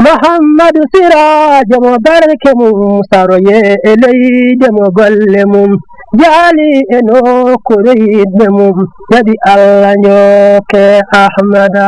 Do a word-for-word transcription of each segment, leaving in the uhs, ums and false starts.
Muhammadu Siraajo mo barke mum saroye e leyde mo golle mum jaali e nokkuure yiɗɓe mum, jaɓi Allah njokke Ahmada.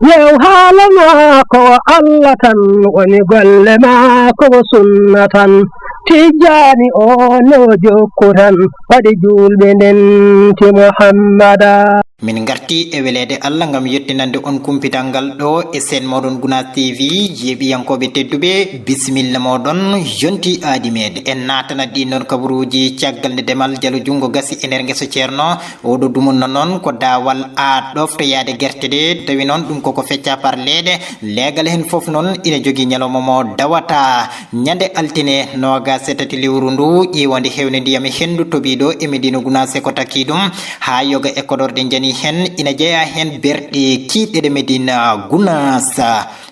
Yew haala maako o Allah tan woni golle maako o sunna tan. Tijjaani o no jokku tan waɗi juulɓe ndenti Muhammada. Min ngarti e weleede Allah ngam yettinande on kumpital ngal ɗo e seen mooɗon Gunaas T V. Yeeɓiyankooɓe tedduɓe, bisimilla mooɗon yonti aadi meeɗen. En naatana ɗi noon kabaruuji caggal nde demal jalo junngo gasi e nder ngeso ceerno. Oɗo dumunna noon ko daawal a ɗoftoyaade gerte ɗe, tawi noon ɗum koko fecca par leeɗe. Leegal heen fof noon ina jogii ñalawma mo dawata. Ñande altine noogaas e tati lewru ndu, ƴiiwande heewnde ndiyam e henndu toɓiiɗo e Medina Gunaas e ko takki ɗum, haa yoga e koɗorɗe njani heen, ina jeyaa heen berɗe kiiɗɗe ɗe Medina Gunaas.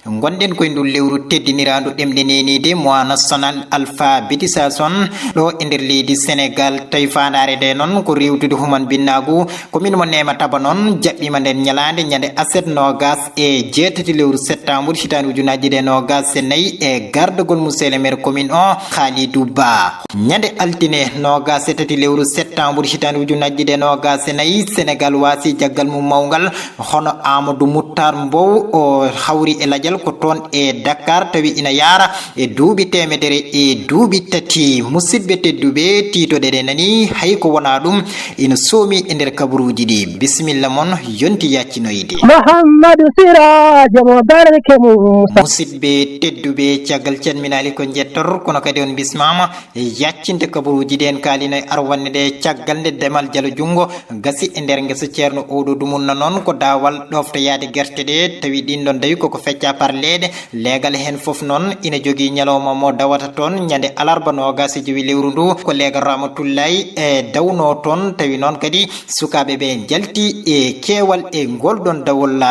Ngonɗen koye ndu lewru teddiniraandu ɗemɗe neeniide, mois national alphabétisation, ɗo e nder leydi Senegaal. Tawi faandaare nde noon ko rewtude human binnaagu. Ko min mo Neema Taba noon jaɓɓiima nden ñalaande ñande aset noogaas e jeetati lewru septembre hitaande ujunnaaji ɗiɗi e noogaas e nayi e gardagol monsieur le maire commune o, Khalidou Ba. Ñande altine noogaas e tati lewru septembre hitaande ujunnaaji ɗiɗi e noogaas e nayi, Senegaal waasi jaggal mum mawngal, hono Amadou Moutar Mbow o hawri e lajal ko toon e Dakar, tawi ina yaara e duuɓi teemedere e duuɓi tati. Musidɓe tedduɓe, tiitoɗe ɗe nani, hay ko wonaa ɗum, ina soomi e nder kabaruuji ɗi. Bisimilla mon, yonti yaccinoyde. Muhammadu Siraajo mo barke mum. Musidɓe tedduɓe, caggal calminaali ko njettor, kono kadi on bismaama, yaccinde kabaruuji ɗi en kaalino e arwannde nde caggal nde demal jalo junngo gasi e nder ngesa ceerno oɗo dumunna noon ko daawal ɗoftoyaade gerte ɗe, tawi ɗin ɗon dawi koko fecca par leeɗe. Leegal heen fof noon ina jogii ñalawma mo dawata toon, ñande alarba noogaas e jowi lewru ndu, ko leegal Ramatullaay e dawnoo toon, tawi noon kadi sukaaɓe ɓe njalti e keewal e ngol ɗon dawol.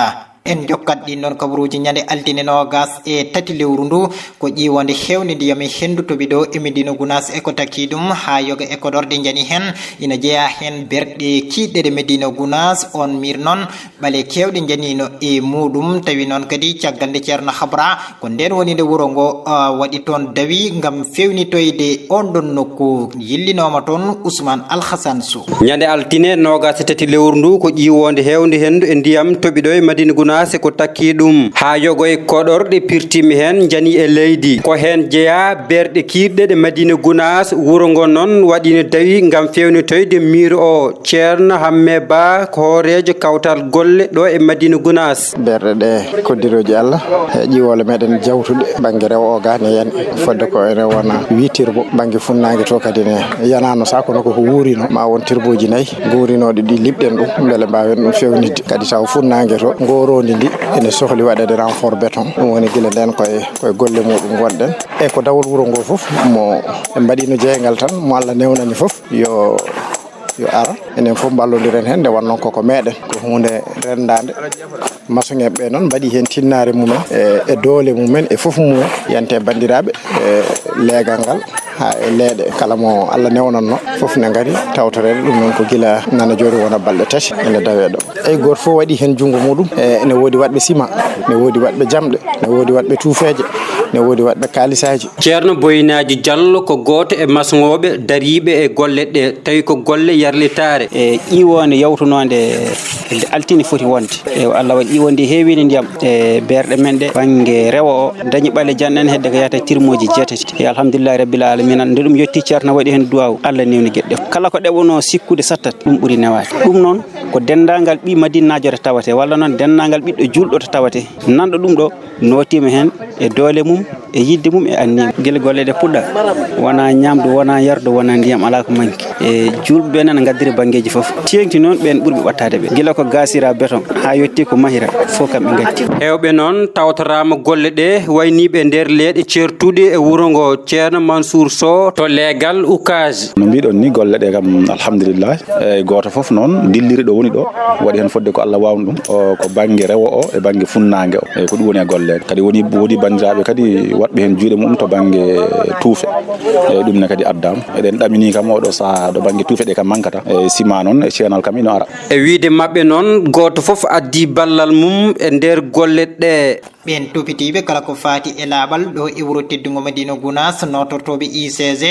En njokkat ɗin ɗon kabaruuji ñande altine noogaas e tati lewru ndu, ko ƴiiwande heewnde ndiyam e henndu toɓi ɗo e Medina Gunaas e ko takki ɗum, haa yoga e koɗorɗe njani heen, ina jeyaa heen berɗe kiiɗɗe ɗe Medina Gunaas, on miir noon ɓale keewɗe njaniino e muuɗum, tawi noon kadi caggal nde Ceerno Habra, ko ndeen woni nde wuro ngo, ah, waɗi toon dawi ngam feewnitoyde on ɗon nokku. Yillinooma toon Ousmane Alhassan Sow. Ñande altine noogaas e tati lewru ndu, ko ƴiiwoonde heewnde henndu e ndiyam toɓi ɗo e Madina Gunaas e ko takki ɗum. Haa yogo e koɗorɗe pirtimi heen, njani e leydi. Ko heen jeyaa berɗe kiiɗɗe ɗe Madina Gunaas, wuro ngo noon waɗino dawi ngam feewnitoyde miir o. Ceerno Hamme Ba ko hooreejo kawtal golle ɗo e Madina Gunaas. Berɗe ɗe koddirooji Allah e ƴiwoole meɗen jawtuɗe bannge rewo o ga ne yani. Fodde ko ene wona wiitirbo bannge funnaange to kadi ne yanaano sa kono koko wuurino ma won tirboji nayi guurinooɗi ɗi liɓɗen ɗum mbele mbaawen ɗum fewnitde. Kadi taw funnaange to ngoroondi ndi ene sohli waɗeede renfort béton. Ɗum woni gila nden koye, koye golle muɗum ngonɗen. E ko dawol wuro ngo fof mo en mbaɗino jeeyngal tan mo Allah newnani fof yo, yo ar. Enen fof mballondiren heen nde wonnoon koko meɗen. Ko huunde renndaande. Masoŋeeɓe ɓe noon mbaɗi heen tinnaare mumen e, e doole mumen e fof mumen. Yante banndiraaɓe e leegal ngal haa e leeɗe kala mo Allah newnanno fof ne ngari tawtoreede. Ɗum noon ko gila nana jooni wona balɗe tati ene dawee ɗo. Eyi, gooto fof waɗi heen junngo muɗum. E, ene woodi waɗɓe sima, ne woodi waɗɓe jamɗe, ne woodi waɗɓe tuufeeje, ne woodi waɗɓe kaalisaaji. Ceerno Boynaaji Jallo ko gooto e masŋooɓe dariiɓe e golle ɗe, tawi ko golle yarlitaare. E ƴiiwoonde yawtunoonde nde altine foti wonde. E Allah waɗi ƴiiwoonde heewiinde ndiyam e beerɗe men ɗe, bannge rewo o, dañi ɓale janɗan hedde ko yahata e tirmooji jeetati. E alhamdulillahi rabbil alamina, nde ɗum yetti ceerno waɗi heen duwaaw, Allah newni geɗe ɗe. Kala ko ɗeɓonoo sikkude sattat, ɗum ɓuri newaade. Ɗum noon ko denndaangal ɓii Madinaajo to tawate, walla noon denndaangal ɓiɗɗo juulɗo to tawate, nanɗo ɗum ɗo, nootiima heen e doole mum, e yiɗde mum, e anniya mum. Gila golle ɗe puɗɗa, wona ñaamdu, wona yardu, wona ndiyam, alaa ko manki. E juulɓe ɓe nana ngaddiri banngeeji fof. Teeŋti noon ɓeen ɓurɓe ɓattaade ɓe. Gila ko gasira béton, haa yotti ko mahira, fof kamɓe ngaddi. Heewɓe noon tawtoraama golle ɗe wayniiɓe nder leeɗe ceertuɗe e wuro ngo, Ceerno Mansour Sow to leegal Ukaj. No mbiɗon ni, golle ɗe kam, alhamdulillah. Eyi, gooto fof noon dilliri ɗo woni ɗo, waɗi heen fodde ko Allah waawni ɗum. O, ko bannge rewo o e bannge funnaange o. Eyi, ko ɗum woni e golle. Kadi woni, woodi banndiraaɓe kadi waɗɓe heen juuɗe mum to bannge tuufe. Eyi, ɗum ne kadi addaama. Eɗen ɗaminii kam oɗo sahaa ɗo bannge tuufe ɗe kam mankata. Eyi, sima noon e ceenal kam ino ara. E wiyde maɓɓe noon, gooto fof addi ballal mum e nder golle ɗe. Ɓeen topitiiɓe kala ko faati e laaɓal ɗo e wuro teddungo Madina Gunaas, nootortooɓe I C G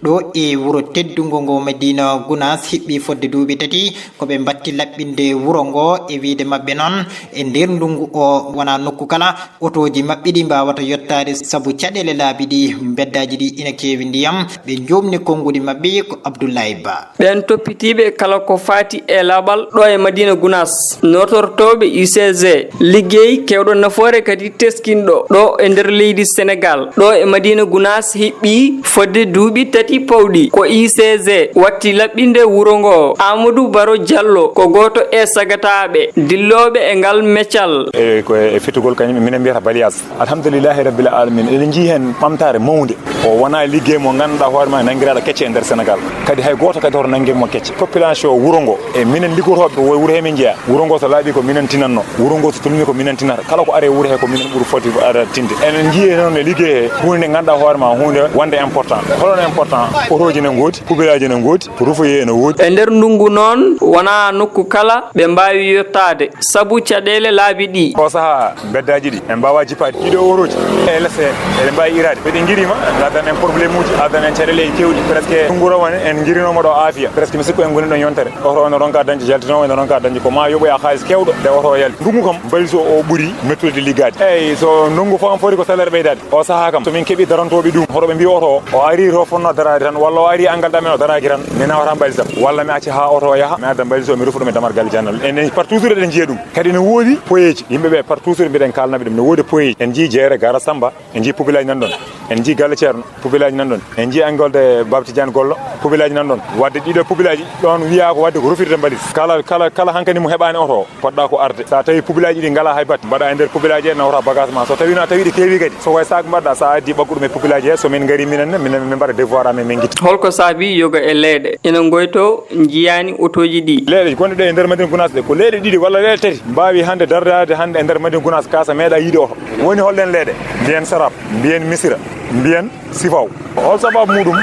ɗo e wuro teddungo ngo Madina Gunaas, hiɓɓi fodde duuɓi tati ko ɓe mbatti laɓɓinde wuro ngo. E wiyde maɓɓe noon, e nder ndunngu o wonaa nokku kala otooji maɓɓe ɗi mbaawata yottaade sabu caɗeele laabi ɗi, mbeddaaji ɗi ina keewi ndiyam. Ɓe njoomni konnguɗi maɓɓe ko Abdoulaye Ba. Ɓeen toppitiiɓe kala ko faati e laaɓal ɗo e Madina Gunaas, nootortooɓe U C G, liggey keewɗo nafoore kadi teskinɗo ɗo e nder leydi Senegaal, ɗo e Madina Gunaas hiɓɓi fodde duuɓi tati pawɗi. Ko U C G watti laɓɓinde wuro ngo. Amadou Baro Diallo ko gooto e sagataaɓe dillooɓe e ngal meccal. E ko e fetugol kañum, minen mbiyata baliyas. Alhamdulillahi rabbil alamin. Eɗen njii heen ɓamtaare mawnde. O wonaa liggey mo ngannduɗaa hoore ma nanngiraaɗo kecce e nder Senegaal. Kadi hay gooto kadi hoto nanngir mo kecce. Population wuro ngo e minen liggotooɓe ko wuro he min njeyaa. Wuro ngo so laaɓi ko minen tinatno. Wuro ngo so tulmi ko minen tinata. Kala ko ari e wuro he ko minen ɓuri foti ko ara tinde. Eɗen njii noon e liggey he huunde nde ngannduɗaa hoore ma huunde wonde important. Holno important? Otooji ne ngoodi, poubelle aji ne ngoodi, rufoye ene woodi. E nder ndunngu noon wonaa nokku kala ɓe mbaawi yottaade sabu caɗeele laabi ɗi. O sahaa mbeddaaji ɗi en mbaawaa jippaade. Ɗiɗo otooji e lese eɗen mbaawi iraade. Ɓe ɗi ngiriima, adan en problème uji, adan en caɗeele keewɗi. Presque ndunngu rawani en ngirinooma ɗo aafiya. Presque mi sikku en ngoni ɗon yontere. Oto ene ronka dañde, jaltinoowo ene ronka dañde. Ko maa yoɓoya haalis keewɗo nde oto o yalti. Ndunngu kam, balise o ɓuri mettude liggaade. Eeyi, so ndunngu fof am foti ko salaire ɓeydaade. O sahaa kam, so min keɓii darantooɓe ɗum, hoto ɓe mbiy oto o, o arii to fotnoo daraade tan, walla o arii angal ɗam en o daraaki tan, mi nawata mbalis am. Walla mi acca haa oto o yaha, mi adda mbalis o, mi rufa ɗum e damal galle jannal. Enen par toujours eɗen njiya ɗum. Kadi ene woodi poyeeji, yimɓe ɓe par toujours mbiɗen kaalanaɓe ɗum. Ne woodi poyeeji. En njii Jeere Gaara Samba, en njii poubelle aji nan ɗon. En njii Galle Ceerno, poubelle aji nan ɗon. En njii Angolde Baaba Tijaan Gollo, poubelle aji nan ɗon. Wadde ɗiɗo poubelle aji ɗon wiyaa ko wadde ko rufirde mbalis. Kala, kala, kala hankadi mo heɓaani oto o, poɗɗa ko arde. So a tawi poubelle aji ɗi ngalaa hay batte, mbaɗa e nder poubelle aji he, nawta bagage ma. So tawiino a tawi ɗi keewi kadi, so ko e sac mbaɗɗa, so a addi ɓaggu ɗum e poubelle aji he, so min ngari minen ne, minen min mbaɗa devoir amen, min ngitta. Holko saabi yoga e leeɗe ina ngoyto njiyaani otooji ɗi? Leeɗe gonɗe ɗe e nder Madina Gunaas ɗe, ko leeɗe ɗiɗi walla leeɗe tati mbaawi hannde dardaade hannde e nder Madina Gunaas ka so meeɗa yiide oto. Woni holɗen leeɗe? Mbiyen Sarab, mbiyen Misira, mbiyen Sifaw. Hol sababu muɗum?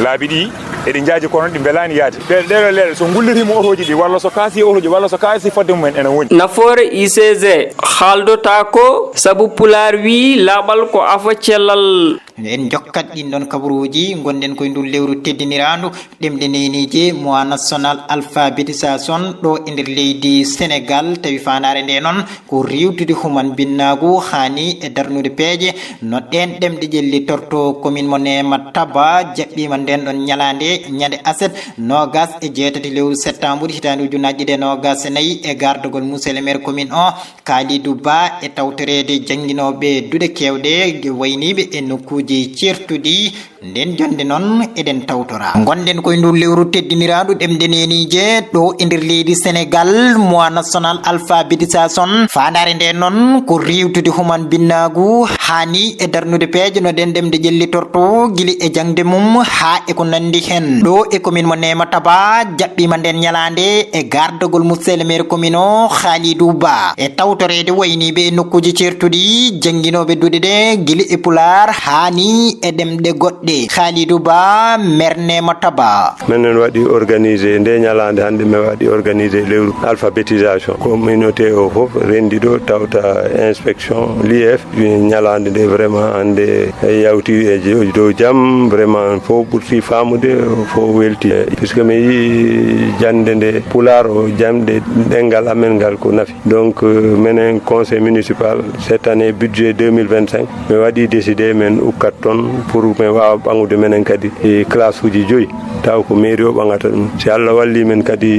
Laabi ɗi eɗi njaaji kono ɗi mbelaani yaade. Ɗe-, ɗeɗo leeɗe so ngullitiima otooji ɗi, walla so kaasi otooji, walla so kaasi fodde mumen ene woni. Nafoore U C G haaldotaako sabu Pulaar wii laaɓal ko afo cellal. En njokkat ɗin ɗon kabaruuji, ngonɗen koye ndun lewru teddiniraandu ɗemɗe neeniije, mois national alphabétisation ɗo e nder leydi Senegaal, tawi faandaare nde noon ko riiwtude human binnaagu haani e darnude peeje no ɗeen ɗemɗe ƴellitorto. Komin mo Neema Taba jaɓɓiima ndeen ɗon ñalaande, ñande aset, noogas e jeetati lewru septembre hitaande ujunnaji ɗiɗi e noogas e nayi e gardagol monsieur le maire commune o, Kalidou Ba, e tawtoreede jannginooɓe duɗe keewɗe wayniiɓe e nokkuuji ceertuɗi. Nden jonnde noon eɗen tawtora. Ngonɗen koye ndun lewru teddiniraandu ɗemɗe neeniije ɗo e nder leydi Senegaal, mois national alphabétisation. Faandaare nde noon ko riiwtude human binnaagu haani e darnude peeje no ɗeen ɗemɗe ƴellitorto gila e jaŋde mum haa e ko nanndi heen. Ɗo e commune mo Neema Taba jaɓɓiima nden ñalaande e gardagol monsieur le maire commune o Khalidou Ba e tawtoreede wayniiɓe e nokkuuji ceertuɗi, jannginooɓe duɗe ɗe gila e Pulaar haani e ɗemɗe goɗɗe. Khalidou Ba, maire Neema Taba. Menen waɗi organisé nde ñalaande hannde, min waɗi organisé lewru alphabétisation. Communauté o fof renndi ɗo, tawta inspection, l'I E F. Ñalaande nde vraiment hannde yawti e jo-, dow jam, vraiment fof ɓurti faamude, fof welti. Puisque mi yii jannde nde Pulaar o, jannde ɗemngal amen ngal ko nafi. Donc, euh, menen conseil municipal, cette année, budget deux mille vingt-cinq, mi waɗi décidé min ukkat toon pour min waawa ɓaŋude menen kadi e classe uji joyi. Taw ko mairie o ɓaŋata ɗum. Si Allah walli min kadi,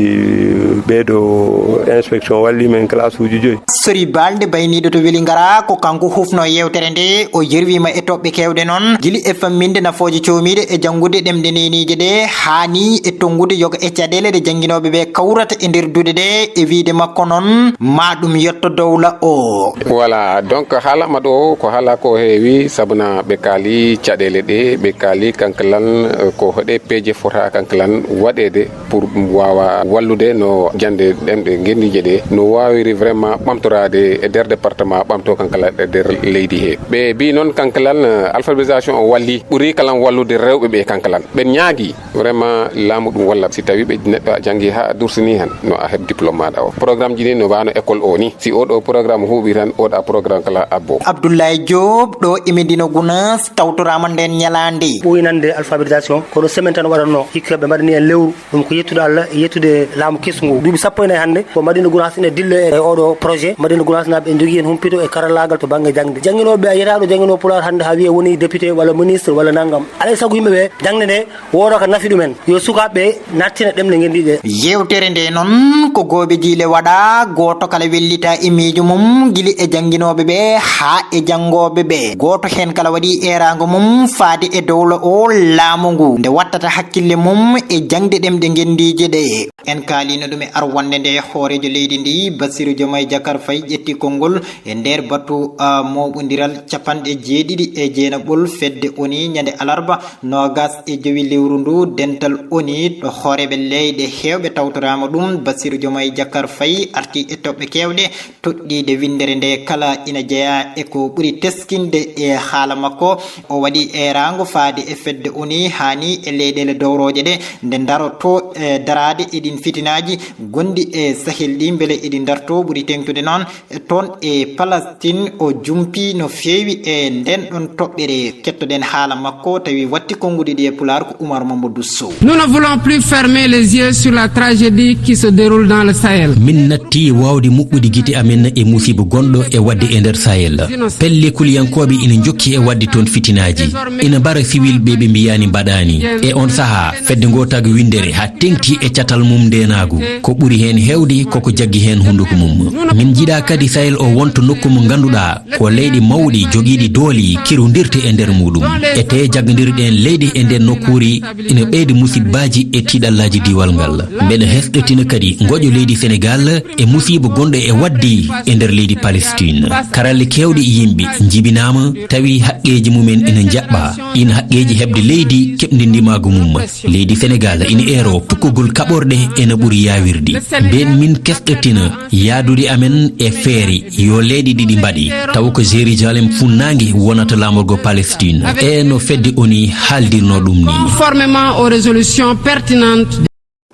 ɓeeɗo inspection walli min classe uji joyi. Sori Balde bayniiɗo to Welingara, ko kanko hufno yewtere nde, o yerwiima e toɓɓe keewɗe noon, gila e famminde nafooje coomiiɗe e janngude ɗemɗe neeniije ɗe haani e tonngude yoga e caɗeele ɗe jannginooɓe ɓe kawrata e nder duɗe ɗe. E wiyde makko noon, ma ɗum yetto dowla o. Voilà, donc haala ma ɗo ko haala ko heewi, sabuna ɓe kaali caɗeele ɗe, ɓe kaali kankalan, eh, ko hoɗe peeje fota kankalan waɗeede pour ɗum waawa wallude no jannde ɗemɗe ngenndiije ɗe, no waawiri vraiment ɓamtoraade e nder département, ɓamto kankalan e nder leydi he. Ɓe mbi noon kankalan, eh, alphabétisation o walli, ɓuri kalan wallude rewɓe ɓe kankalan. Ɓen ñaagi vraiment laamu ɗum walla si tawi ɓe neɗɗo a janngi haa a dursini hen, no a heɓ diplôme maaɗa o. Programme ji ni no wano école o ni. Si oɗo programme huuɓi tan, oɗa programme kala abbo. Abdoulaye Diop, ɗo e Medina Gounass, tawtoraama nden ñalaande. Ɓooyi nande alphabétisation, kono semaine tan waɗatno, hikka ɓe mbaɗani en lewru, ɗum ko yettude Allah, e yettude laamu kesu ngu. Duuɓi sappo e nayi hannde, ko Madina Gounass ina dilla e oɗo projet. Madina Gounass naaɓe ene njogii heen humpito e karallaagal to bannge jaŋde. Jannginooɓe ɓe a yiyata ɗo jannginoo Pulaar hannde haa wiye woni député walla ministre walla nanngam. Alaa e sago yimɓe ɓe, jaŋde nde wooda ko nafi ɗumen. Yo sukaaɓe ɓe nattina ɗemɗe ngenndiije ɗe. Yeewtere nde noon ko goobe jiile waɗa, gooto kala wellita e miijo mum, gila e jannginooɓe ɓe haa e janngooɓe ɓe. Gooto heen kala waɗi eeraango mum faade e dowla o laamu ngu, nde wattata hakkille mum e jaŋde ɗemɗe ngenndiije ɗe. En kaalino ɗum e arwannde nde hooreejo leydi ndi, Bassirou Diomaye Diakhar Faye, ƴetti konngol e nder batu, ah, mooɓondiral capanɗe jeeɗiɗi e jeenaɓol fedde O N U ñande alarba, noogas e jowi lewru ndu, dental O N U, ɗo hooreeɓe leyɗe heewɓe tawtoraama ɗum. Bassirou Diomaye Diakhar Faye arti e toɓɓe keewɗe, toɗɗiide winndere nde kala ina jeyaa e ko ɓuri teskinde e haala makko. O waɗi eeraango faade e fedde O N U, haani e leyɗeele dowrooje ɗe, nde ndaroto, eh, daraade e ɗin fitinaaji gonɗi e Sahel ɗi, mbele eɗi ndarto ɓuri teeŋtude noon. Toon e Palestine, o jumpi no feewi e nden ɗon toɓɓere. Kettoɗen haala makko, tawi watti konnguɗi ɗi e Pulaar, ko Oumar Mamadou Sow. Nous ne voulons plus fermer les yeux sur la tragédie qui se déroule dans le Sahel. Min natti waawde muɓɓude gite amen e musiba gonɗo e waɗde e nder Sahel. Pelle kuliyankooɓe ina njokki e waɗde toon fitinaaji. Ina mbara siwilɓe ɓe mbiyaani mbaɗaani. E on sahaa, fedde ngoo tagi winndere haa teeŋti e catal mum ndeenaagu. Ko ɓuri heen heewde koko jaggi heen hunnduko mum. Min njiɗaa kadi Sahel o wonta nokku mo ngannduɗaa ko leyɗe mawɗe jogiiɗe doole kirondirta e nder muɗum. E tee jaggondirɗen leyɗe e nder nokkuure ina ɓeyda musibbaaji e tiiɗallaaji diiwal ngal. Mbeɗa hesɗitina kadi ngoƴo leydi Senegaal e musiiba gonɗo e waɗde e nder leydi Palestine. Karalle keewɗe e yimɓe njibinaama, tawi haqqeeji mumen ina njaɓɓaa. Ɗiin haqqeeji heɓde leydi keɓndi ndimaagu mum. Leydi Senegaal ina eero tukkugol kaɓorɗe ena ɓuri yaawirde. Nden min kesɗitina yahdude amen e feere yo leyɗe ɗiɗi mbaɗe, tawa ko Jérusalem funnaange wonata laamorgo Palestine. E no fedde O N U haaldirno ɗum ni. Conformément aux résolutions pertinentes.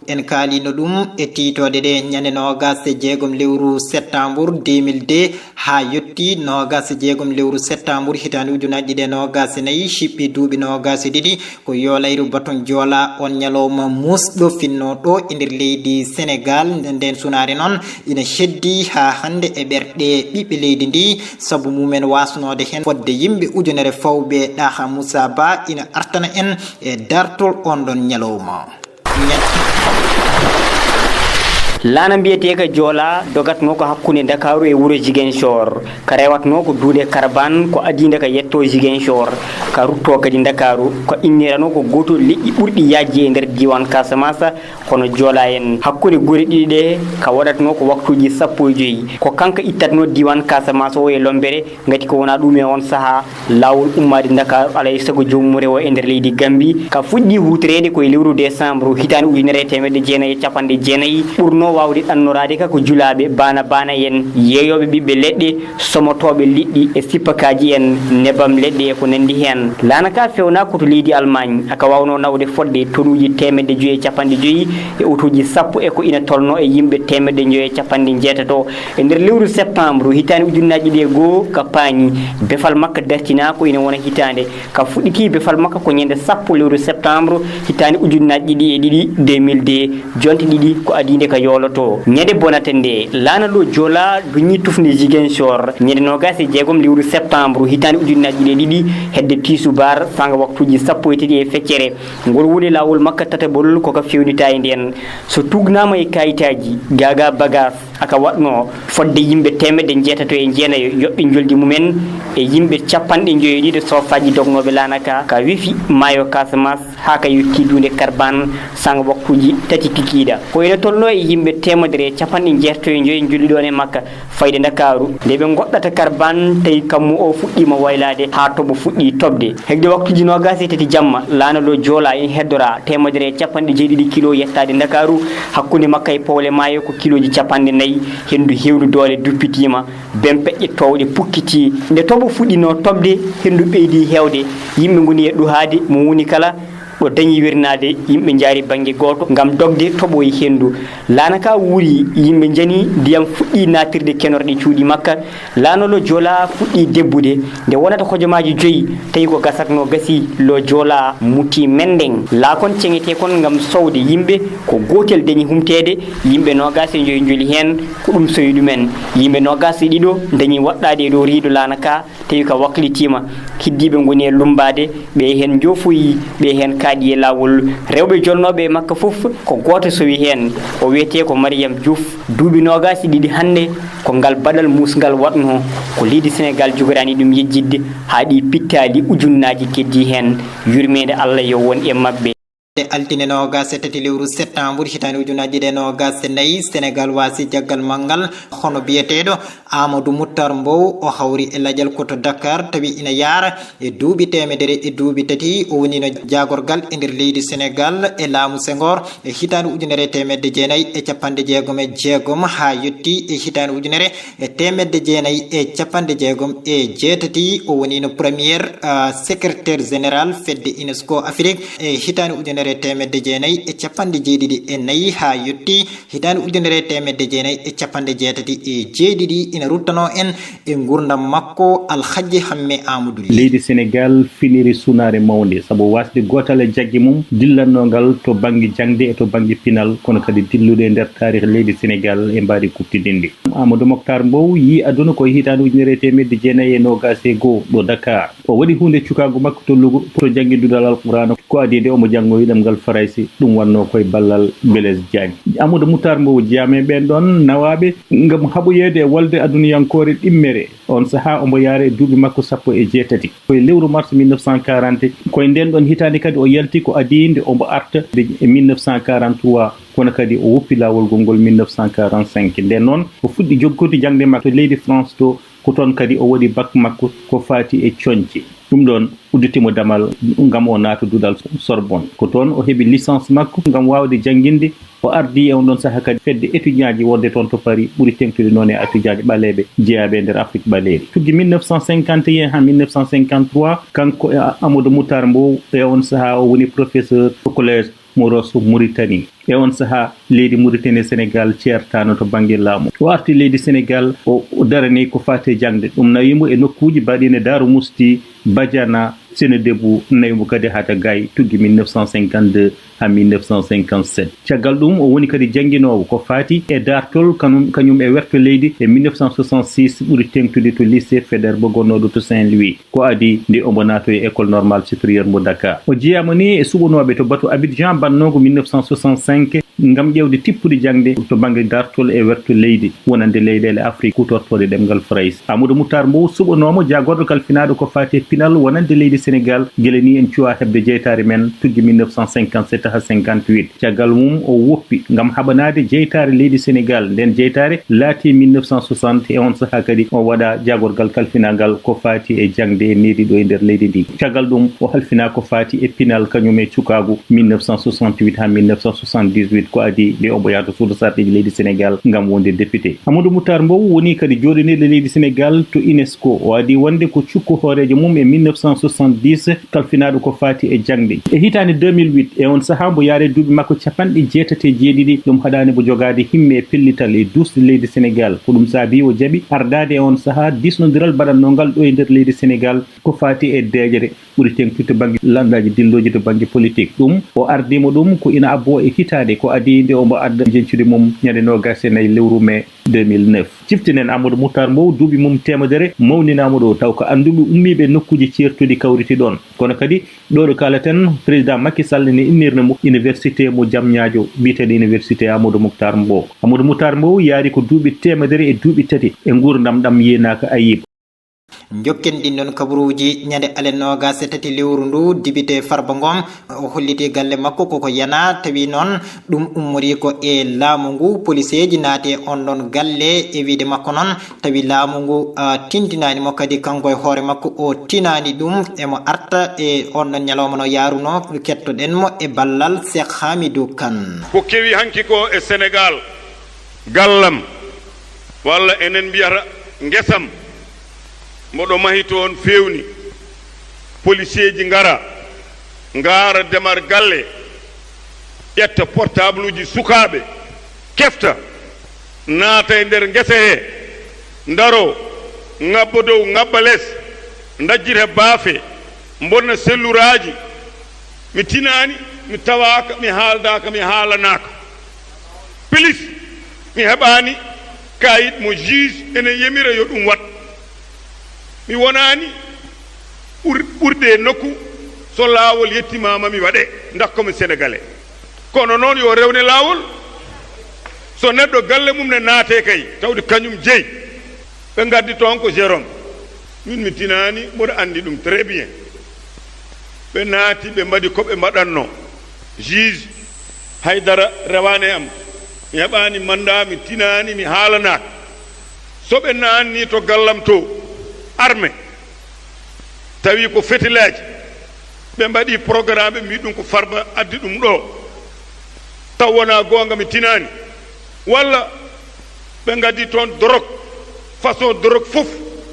En kaalino ɗum e tiitoɗe ɗe ñande noogas e jeegom lewru septembre deux mille deux haa yetti noogas e jeegom lewru septembre hitaande ujunaaji ɗiɗi e noogas e nayi, cippi duuɓi noogas e ɗiɗi, ko yoolayru Baton Joola, on ñalawma muusɗo finnooɗo e nder leydi Senegaal. Nden sunaare noon ina heddi haa hannde e ɓerɗe ɓiɓɓe leydi ndi, sabu mumen waasnoode heen fodde yimɓe ujunere fawɓe. Ɗaha Moussa Ba ina artana en e dartol on ɗon ñalawma. Laana mbiyeteeka Joola dogatnoo ko hakkunde Ndakaaru e wuro Ziguinchor, ka rewatnoo ko duuɗe Karbaan, ko adiinde ka yettoo Ziguinchor, ka ruttoo kadi Ndakaaru, ko inniranoo ko gootol leƴƴi ɓurɗi yaajde e nder diiwaan Casamance, kono Joola en. Hakkunde gure ɗiɗi ɗe, ka waɗatnoo ko waktuuji sappo e joy, ko kanka ittatnoo diiwaan Casamance o e lombere, ngati ko wonaa ɗum e on sahaa, laawol ummaade Ndakaaru alaa e sago joomum rewo e nder leydi Gambi, ka fuɗɗii huutoreede ko e lewru desambaru hitaande ujunere e teemedde jeenayi e capanɗe jeenayi, ɓurnoo waawde ɗannoraade ka ko julaaɓe baana baana en, yeeyooɓe ɓiɓɓe leɗɗe, somotooɓe liɗɗi e sippakaaji en, nebam leɗɗe e ko nanndi heen. Laana ka fewnaa ko to leydi Almaañ, ka waawnoo nawde fodde tonuuji teemedde joy e capanɗe joy e otooji sappo e ko ina tolnoo e yimɓe teemedde joy e capanɗe jeetato. E nder lewru septembre hitaande ujunnaji ɗiɗi e goo ka Paañi, befal makka dartinaa ko ina wona hitaande. Ka fuɗɗiti befal makka ko ñande sappo lewru septembre hitaande ujunnaji ɗiɗi e ɗiɗi, deux mille deux, jonte ɗiɗi ko adiinde ka yooloto. Ñande bonata nde, laana ɗo Joola duñi tufnde Ziguinchor, ñande noogas e jeegom lewru septembre hitaande ujunnaji ɗiɗi e ɗiɗi, hedde tiisubaar, sanga waktuuji sappo e tati e feccere. Ngol woni laawol makka tataɓol ko ka fewnita e nden. So tuugnaama e kayitaaji, gaagaa bagaas, Aka waɗno fodde yimɓe teemedde njeetato e jeenayo yoɓɓe njoldi mumen e yimɓe capanɗe njoyo e ɗiɗo soofaaji dognooɓe laana ka, ka wefi maayo Casamance haa ka yotti duunde Karbaan sanga waktuuji tati kikiiɗe. Ko ina tolnoo e yimɓe teemedere e capanɗe njeetato e njoyo njolli ɗoon e makka fayde Ndakaaru. Nde ɓe ngoɗɗata Karbaan, tawi kammu o fuɗɗiima waylaade haa toɓo fuɗɗii toɓde. Hegde waktuuji noogaas e tati jamma, laana loo Joolaa ina heddoraa teemedere e capanɗe jeeɗiɗi kilo yettaade Ndakaaru, hakkunde makka e powle maayo ko kilooji capanɗe nayi, henndu heewndu doole duppitiima, bempeƴƴe toowɗe pukkitii. Nde toɓo fuɗɗinoo toɓde, henndu ɓeydii heewde, yimɓe ngoni e ɗuhaade, mo woni kala ɗo dañi wirnaade, yimɓe njaari bannge gooto ngam dogde toɓo e henndu. Laana ka wuuri, yimɓe njani, ndiyam fuɗɗii naatirde kenorɗe cuuɗi makka. Laana loo Joolaa fuɗɗii debbude. Nde wonata hojomaaji joyi, tawi ko gasatnoo gasii, loo Joolaa mutii menndeng. Laakon ceŋeteekon ngam sowde yimɓe, ko gootel dañi humteede, yimɓe noogaas e njoyo njoli heen, ko ɗum sowi ɗumen. Yimɓe noogaas e ɗiɗo dañi waɗɗaade e dow riido laana ka, tawi ka waklitiima. Heddiiɓe ngoni e lummbaade, ɓe heen njoofoyii, ɓe heen kaaɗi e laawol. Rewɓe jolnooɓe e makka fof, ko gooto sowi heen. O wiyetee ko Mariam Diouf. Duuɓi noogaas e ɗiɗi hannde, ko ngal baɗal muusngal waɗnoo, ko leydi Senegaal jogoraani ɗum yejjitde, haa ɗi pittaali ujunnaaji keddii heen. Yurmeende Allah yo won e maɓɓe. E altine noogaas e tati lewru septembre hitaande ujunaaji ɗiɗi e noogaas e nayi, Senegaal waasi jaggal manngal, hono biyeteeɗo Amadou Moutar Mbow, o hawri e lajal ko to Dakar, tawi ina yaara e duuɓi teemedere e duuɓi tati. O woniino jaagorgal e nder leydi Senegaal e laamu Senghor e hitaande ujunere e teemedde jeenayi e capanɗe jeegom e jeegom haa yotti e hitaande ujunere e teemedde jeenayi e capanɗe jeegom e jeetati. O woniino premier, ah, secrétaire général fedde UNESCO Afrique e hitaande ujunere e teemedde jeenayi e capanɗe jeeɗiɗi e nayi haa yotti hitaande ujunere e teemedde jeenayi e capanɗe jeetati e jeeɗiɗi. Ina ruttanoo en e nguurndam makko, Alhaji Hamme Amadou Ly. Leydi Senegaal finiri sunaare mawnde, sabu waasde gootal e jagge mum dillannoo ngal to bannge jaŋde e to bannge pinal, kono kadi dillude e nder taarih leydi Senegaal e mbaadi kuuɓtidinndi. Amadou Moctar Mbow yii aduna ko e hitaande ujunere e teemedde jeenayi e noogaas e goo ɗo Dakar. O waɗi huunde cukaagu makko to Louga to janngindude Alqur'aana, ko adii nde omo janngoyi ɗemngal Farayse, ɗum wonnoo ko e ballal Blaise Diagne. Amadou Moutar Mbow jeyaa e ɓeen ɗoon nawaaɓe ngam haɓoyeede e wolde aduniyankoore ɗimmere. Oon sahaa omo yaara e duuɓi makko sappo e jeetati. Ko e lewru mars mille neuf cent quarante, ko e ndeen ɗoon hitaande kadi o yalti, ko adii nde omo arta e mille neuf cent quarante-trois, kono kadi o woppi laawol ngol ngol mille neuf cent quarante-cinq. Ndeen noon o fuɗɗi jokkude jaŋde makko to leydi France to, ko toon kadi o waɗi bac makko ko faati e coñce. Ɗum ɗoon udditi mo damal ngam o naata duɗal Sorbonne. Ko toon o heɓi licence makko ngam waawde jannginde. O ardii e oon ɗoon sahaa kadi fedde étudiantji wonde toon to Paris, ɓuri teeŋtude noon e étudiantji ɓaleeɓe jeyaaɓe e nder Afrik ɓaleeri. Tuggi mille neuf cent cinquante et un haa mille neuf cent cinquante-trois, kanko e Amadou Moutar Mbow, e oon sahaa o woni professeur to collège mo Rosso Mauritanie. E oon sahaa, leydi Mauritanie e Senegaal ceertaano to bannge laamu. O arti leydi Senegaal, o, o darani ko faati e jaŋde. Ɗum nawi mo e nokkuuji mbaɗiiɗi e Daaru Musti, Badiana, Sénédébou, nawi mo kadi Hata Gaye, tuggi mille neuf cent cinquante-deux haa mille neuf cent cinquante-sept. Caggal ɗum, o woni kadi jannginoowo ko faati e daartol, kanum, kañum e werto leydi e mille neuf cent soixante-six, ɓuri teeŋtude to lycée Faidherbe gonnooɗo to Saint-Louis. Ko adii nde omo naatoo e École Normale Supérieure mo Dakar. O jeyaama ni e suɓanooɓe to batu Abidjan mbaɗnoogu mille neuf cent soixante-cinq ngam ƴeewde tippude jaŋde to bannge daartol e werto leydi wonande leyɗeele Afrik kuutortooɗe ɗemngal Farayse. Amadou Moutar Mbow suɓanooma jaagorɗo kalfinaaɗo ko faati e pinal wonande leydi Senegaal, gila ni en cuwaa heɓde jeytaare men tuggi mille neuf cent cinquante-sept haa cinquante-huit. Caggal mum, o woppi ngam haɓanaade jeytaare leydi Senegaal. Ndeen jeytaare laatii mille neuf cent soixante, e oon sahaa kadi o waɗaa jaagorgal kalfinaagal ko faati e jaŋde e needi ɗo e nder leydi ndi. Caggal ɗum, o halfinaa ko faati e pinal kañum e cukaagu mille neuf cent soixante-huit haa mille neuf cent soixante-dix-huit, ko adii nde omo yaha to suudu sarɗiiji leydi Senegaal ngam wonde député. Amadou Moutar Mbow woni kadi jooɗiniiɗo leydi Senegaal to UNESCO. O adii wonde ko cukko hooreejo mum e mille neuf cent soixante-dix, kalfinaaɗo ko faati e jaŋde. E hitaande deux mille huit, e oon sahaa mbo yaari duuɓi makko capanɗe jeetati e jeeɗiɗi, ɗum haɗaani mbo jogaade himme e pellital e duusde leydi Senegaal. Ko ɗum saabii o jaɓi ardaade e oon sahaa diisnondiral baɗannongal ɗo e nder leydi Senegaal ko faati e deeƴre ɓuri teeŋtude to bannge lanndaaji dillooji to bannge politik. Ɗum, o ardii mo ɗum ko ina abboo e hitaande, ko Kadi nde omo adda jeñcude mum ñande noogas e nayi lewru mee deux mille neuf. Ciftinen Amadou Moutar Mbow, duuɓi mum teemedere mawninaama ɗo, taw ko annduɓe ummiiɓe nokkuuji ceertuɗi kawriti ɗoon. Kono kadi ɗo ɗo kaaleten, président Macky Sall ne innirno mo université mo Diamniadio, biyeteeɗo université Amadou Moutar Mbow. Amadou Moutar Mbow yaari ko duuɓi teemedere e duuɓi tati e nguurndam ɗam yeenaaka Ayib. Njokken ɗin ɗon kabaruuji. Ñande alet noogas e tati lewru ndu, dibite Farba Ngom o holliti galle makko koko yana, tawi noon ɗum ummori ko e laamu ngu, poliseeji naati e on ɗon galle e wiide makko noon, tawi laamu ngu tintinaani mo, kadi kanko e hoore makko o tinaani ɗum, emo arta e on ɗon ñalawma no yaarunoo. Kettoɗen mo e ballal Cheikh Hamidou Kane. Ko kewi hanki ko e Senegaal, gallam walla enen mbiyata ngesam, mboɗo mahi toon feewni, poliseeji ngara, ngaara demar galle, ƴetta portabluuji sukaaɓe, kefta, naata e nder ngese hee, ndaroo, ŋabba dow, ŋabba les, ndajjita baafe, mbonna selluraaji. Mi tinaani, mi tawaaka, mi haaldaaka, mi haalanaaka. Pilis, mi heɓaani kaayit mo juge ene yamira yo ɗum waɗ. Mi wonaani ɓur- ɓurde e nokku, so laawol yettimaama mi waɗe, ndakko mi Senegalais. Kono noon yo rewne laawol. So neɗɗo galle mum ne naate kay, tawde kañum jeyi. Ɓe ngaddi toon ko Jérôme. Min mi tinaani, mboɗo anndi ɗum très bien. Ɓe naati, ɓe mbaɗi ko ɓe mbaɗatnoo. Juge, hay dara rewaani e am. Mi heɓaani manndaa, mi tinaani, mi haalanaaka. So ɓe naanni to gallam to, arme, tawi ko fetelaaji, ɓe mbaɗi programme, ɓe mbii ɗum ko Farba addi ɗum ɗo, taw wonaa goonga, mi tinaani. Walla ɓe ngaddi toon dorog, façon dorog fof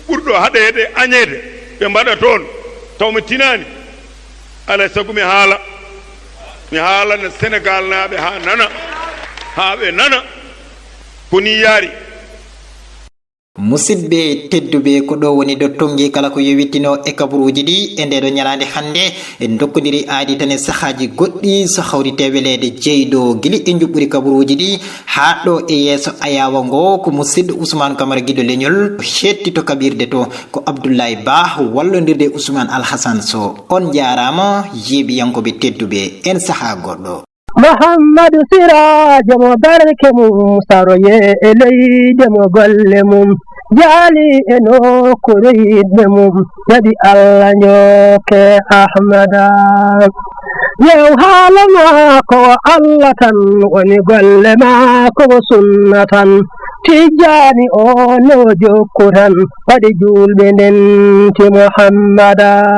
ɓurɗo haɗeede, añeede, ɓe mbaɗa toon, taw mi tinaani. Alaa e sago mi haala, mi haalana Senegaalnaaɓe haa nana, haa ɓe nana. Ko nii yaari. Musidɓe tedduɓe, ko ɗo woni ɗo tonngi kala ko yowittinoo e kabaruuji ɗi e ndeeɗo ñalaande hannde. En ndokkondiri aadi tan e sahaaji goɗɗi, so hawritee weleede jeyɗo gila e njuɓɓudi kabaruuji ɗi haa ɗo e yeeso ayaawa ngo. Ko musidɗo Ousmane Camara Giɗo Leñol, hettito kaɓirde to, ko Abdoulaye Ba wallondirde e Ousmane Alhassane Sow. On njaaraama, yeeɓiyankooɓe tedduɓe, en sahaa goɗɗo. Muhammadu Siraajo mo barke mum saroyee e leyde mo golle mum jaali e nokkuure yiɗɓe mum, naɓi Allah njooke Ahmada. Yew haala maa ko o Allah tan woni golle maa ko o sunna tan, Tijjaani o no jokku tan waɗi juulɓe ndenti Muhammada.